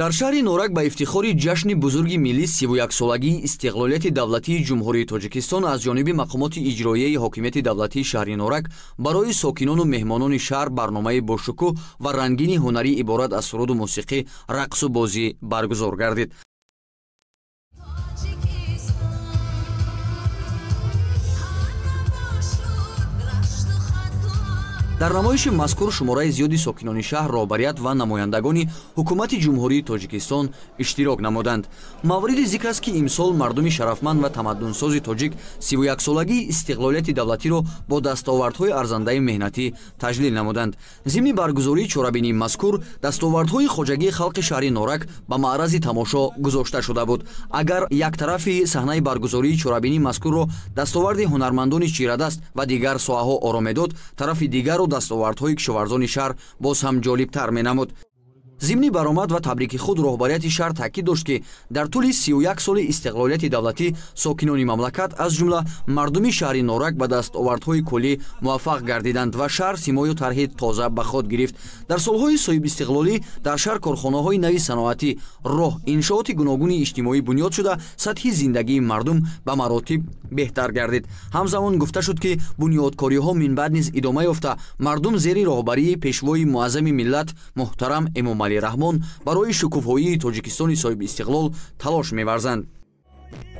Дар шаҳри Норак ба ифтихори ҷашни бузурги миллӣ 31-солагии истиқлолияти давлатии Ҷумҳурии Тоҷикистон аз ҷониби мақомоти иҷроияи ҳокимияти давлатии шаҳри Норак барои сокинону меҳмонони шаҳр барномаи бошукӯҳ ва рангини ҳунарӣ иборат аз суруду мусиқӣ, рақсу бозӣ баргузор гардид. Дар намоиши мазкур шумораи зиёди сокинони шаҳр, роҳбарият ва намояндагони ҳукумати Ҷумҳурии Тоҷикистон иштирок намуданд. Мавриди зикр аст, ки имсол мардуми шарафманд ва тамаддунсози тоҷик 31-солагии истиқлолияти давлатиро бо дастовардҳои арзандаи меҳнатӣ таҷлил намуданд. Зимни баргузории чорабинии мазкур дастовардҳои хоҷагии халқи шаҳри Норак ба маърази тамошо гузошта шуда буд. Агар яктарафи саҳнаи баргузории чорабинии мазкурро дастоварди ҳунармандони чирадаст ва дигар соҳаҳо оро медод, тарафи дигарро дастовардҳои кишоварзони шаҳр боз ҳам ҷолибтар менамуд. Зимни баромад ва табрики худ роҳбарияти шаҳр таъкид дошт, ки дар тӯли 31 соли истиқлолияти давлатӣ сокинони мамлакат, аз ҷумла мардуми шаҳри Норак, ба дастовардҳои куллӣ муваффақ гардиданд ва шаҳр симою тарҳи тоза ба худ гирифт. Дар солҳои соҳибистиқлолӣ дар шаҳр корхонаҳои нави саноатӣ, роҳ, иншооти гуногуни иҷтимоӣ бунёд шуда, сатҳи зиндагии мардум ба маротиб беҳтар гардид. Ҳамзамон гуфта шуд, ки бунёдкориҳо минбаъд низ идома ёфта, мардум зери роҳбарии пешвои муаззами миллат муҳтарам Эмомалӣ Раҳмон барои шукуфоии Тоҷикистони соҳибистиқлол талош меварзанд.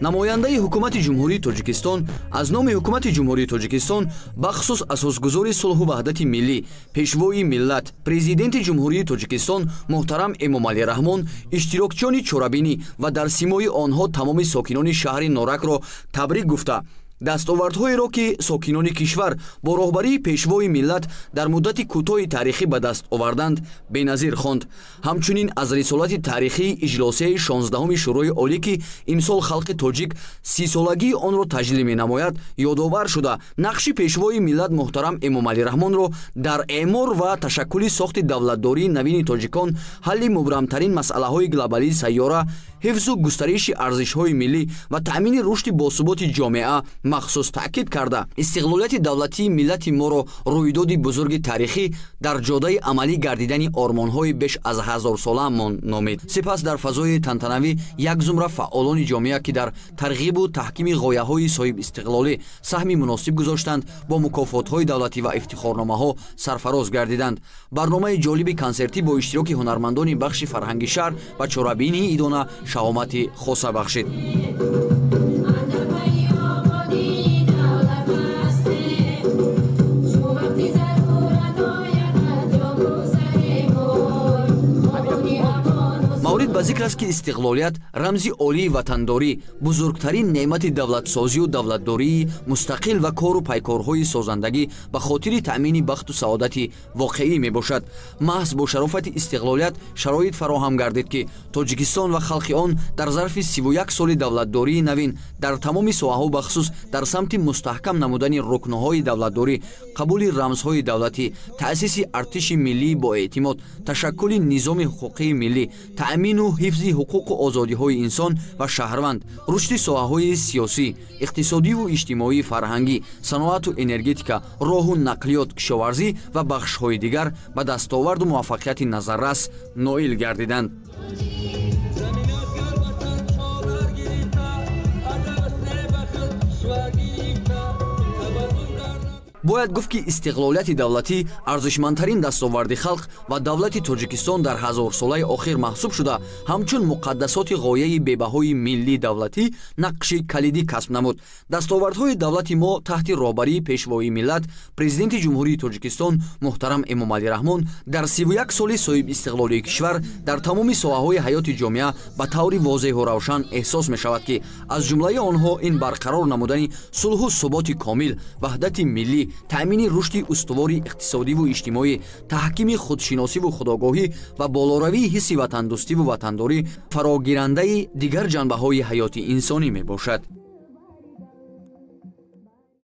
Намояндаи ҳукумати Ҷумҳурии Тоҷикистон аз номи ҳукумати Ҷумҳурии Тоҷикистон, бахусус асосгузори сулҳу ваҳдати миллӣ, пешвои миллат, президенти Ҷумҳурии Тоҷикистон муҳтарам Эмомалӣ Раҳмон иштирокчиёни чорабинӣ ва дар симои онҳо тамоми сокинони шаҳри Норакро табрик гуфта, дастовардҳоеро, ки сокинони кишвар бо роҳбарии пешвои миллат дар муддати кӯтоҳи таърихӣ ба даст оварданд, беназир хонд. Ҳамчунин аз рисолати таърихии иҷлосияи 16-уми Шӯрои Олӣ, ки имсол халқи тоҷик 30-солагии онро таҷлил менамояд, ёдовар шуда, нақши пешвои миллат муҳтарам Эмомалӣ Раҳмонро дар эъмор ва ташаккули сохти давлатдории навини тоҷикон, ҳалли мубрамтарин масъалаҳои глобалии сайёра, ҳифзу густариши арзишҳои миллӣ ва таъмини рушди босуботи ҷомеа махсус таъкид карда, истиқлолияти давлатии миллати моро рӯйдоди бузурги таърихӣ дар ҷодаи амалӣ гардидани ормонҳои беш аз ҳазорсолаамон номид. Сипас дар фазои тантанавӣ як зумра фаъолони ҷомеа, ки дар тарғибу таҳкими ғояҳои соҳибистиқлолӣ саҳми муносиб гузоштанд, бо мукофотҳои давлатӣ ва ифтихорномаҳо сарфароз гардиданд. Барномаи ҷолиби консертӣ бо иштироки ҳунармандони бахши фарҳанги шаҳр ба чорабинии идона шаҳомати хоса бахшид. Маврид ба зикр аст, ки истиқлолият рамзи олии ватандорӣ, бузургтарин неъмати давлатсозию давлатдории мустақил ва кору пайкорҳои созандагӣ ба хотири таъмини бахту саодати воқеӣ мебошад. Маҳз бо шарофати истиқлолият шароит фароҳам гардид, ки Тоҷикистон ва халқи он дар зарфи 31 соли давлатдории навин дар тамоми соҳаҳо, бахусус дар самти мустаҳкам намудани рукнҳои давлатдорӣ, қабули рамзҳои давлатӣ, таъсиси артиши миллии боэътимод, ташаккули низоми ҳуқуқии миллӣ, таъмину ҳифзи ҳуқуқу озодиҳои инсон ва шаҳрванд, рушди соҳаҳои сиёсӣ, иқтисодиву иҷтимоӣ, фарҳангӣ, саноату энергетика, роҳу нақлиёт, кишоварзӣ ва бахшҳои дигар ба дастоварду муваффақияти назаррас ноил гардиданд. Бояд гуфт, ки истиқлолияти давлатӣ арзишмандтарин дастоварди халқ ва давлати Тоҷикистон дар ҳазорсолаи охир маҳсуб шуда, ҳамчун муқаддасоти ғояи бебаҳои миллии давлатӣ нақши калидӣ касб намуд. Дастовардҳои давлати мо таҳти роҳбарии пешвои миллат, президенти Ҷумҳурии Тоҷикистон муҳтарам Эмомалӣ Раҳмон дар 31 соли соҳибистиқлолии кишвар дар тамоми соҳаҳои ҳаёти ҷомеа ба таври возеҳу равшан эҳсос мешавад, ки аз ҷумлаи онҳо ин барқарор намудани сулҳу суботи комил, ваҳдати миллӣ, таъмини рушди устувори иқтисодиву иҷтимоӣ, таҳкими худшиносиву худогоҳӣ ва болоравии ҳисси ватандӯстиву ватандорӣ фарогирандаи дигар ҷанбаҳои ҳаёти инсонӣ мебошад.